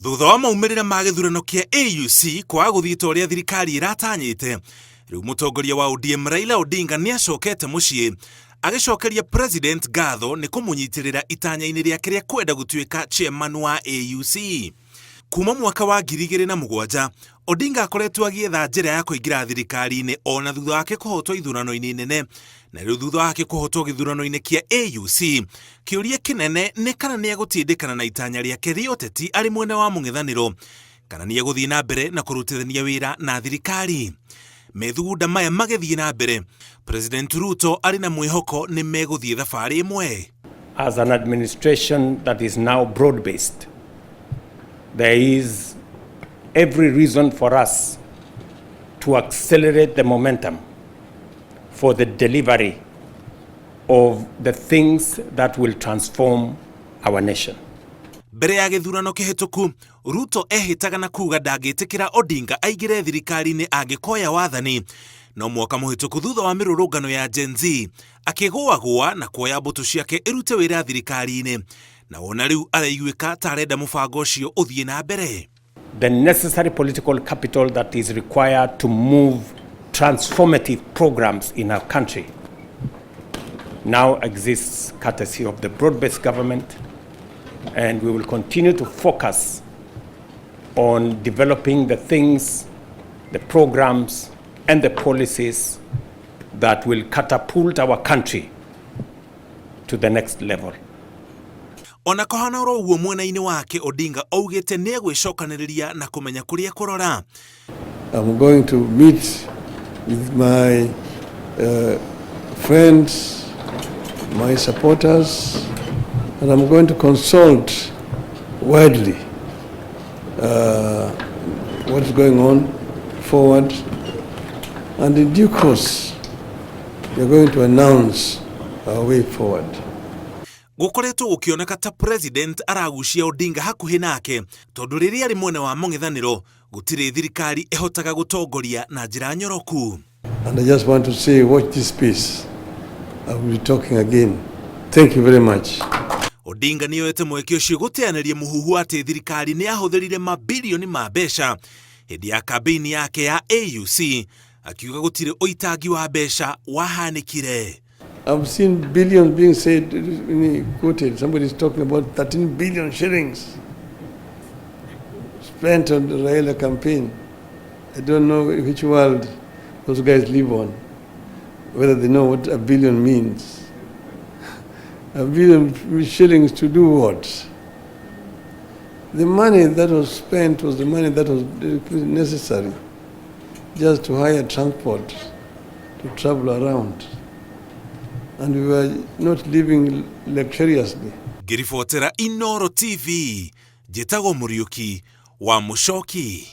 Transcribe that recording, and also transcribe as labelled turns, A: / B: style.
A: Thutha wa maumĩrĩra ma gĩthurano kĩa AUC kwaga gũthiĩ ta ũrĩa thirikari ĩratanyĩte, rĩu mũtongoria wa ODM Raila Odinga nĩ acokete mũciĩ agĩcokeria President ngatho nĩ kũmũnyitĩrĩra itanya-inĩ rĩake rĩa kwenda gũtuĩka chairman wa AUC. Kuma mwaka wa 2007, Odinga akoretwo agĩetha njĩra ya kũingĩra thirikari-inĩ ona thutha wake kũhotwo ithurano-inĩ nene, na rĩu thutha wake kũhotwo gĩthurano-inĩ kĩa AUC, kĩũria kĩnene nĩ kana nĩ egũtindĩkana na itanya rĩake rĩa ũteti arĩ mwena wa mũng'ethanĩro kana nĩ egũthiĩ na mbere na kũrutithania wĩra na thirikari. Methugunda maya magĩthiĩ na mbere, President Ruto arĩ na mwĩhoko nĩ megũthiĩ thabarĩ ĩmwe.
B: As an administration that is now broad-based, there is every reason for us to accelerate the momentum for the delivery of the things that will transform our nation.
A: Mbere ya gĩthurano kĩhĩtũku, Ruto ehĩtaga na kuga ndangĩtĩkĩra Odinga aingĩre thirikari-inĩ angĩkoya wathani. No mwaka mũhĩtũku thutha wa mĩrũrũngano ya Gen Z, akĩgũagũa na kuoya mbũtũ ciake ĩrute wĩra thirikari-inĩ. Na wona rĩu araiguĩka ta arenda mũbango ũcio ũthiĩ na mbere.
B: The necessary political capital that is required to move transformative programs in our country now exists courtesy of the broad-based government, and we will continue to focus on developing the things, the programs, and the policies that will catapult our country to the next level.
A: Ona kũhana oro ũguo, mwena-inĩ wake Odinga augĩte nĩ egwĩcokanĩrĩria na kũmenya kũrĩa kũrora.
C: I'm going to meet with my friends, my supporters, and I'm going to consult widely what's going on forward. And in due course, we are going to announce our way forward.
A: Gũkoretwo gũkĩoneka ta President aragucia Odinga hakuhĩ nake tondũ rĩrĩa arĩ mwena wa mũng'ethanĩro gũtirĩ thirikari ĩhotaga gũtongoria na njĩra nyoroku.
C: And I just want to say, watch this space. I will be talking again. Thank you very much.
A: Odinga nĩ oete mweke ũcio gũteanĩria mũhuhu atĩ thirikari nĩ yahũthĩrire mabilioni ma mbeca hĩndĩ ya kambĩini yake ya AUC, akiuga gũtirĩ ũitangi wa mbeca wahanĩkire.
C: I've seen billions being said, quoted. Somebody's talking about 13 billion shillings spent on the Raila campaign. I don't know which world those guys live on, whether they know what a billion means. A billion shillings to do what? The money that was spent was the money that was necessary just to hire transport to travel around. And we were not living luxuriously.
A: Ngĩribotera Inoro TV, njĩtagwo Mũriũki wa Mũcoki.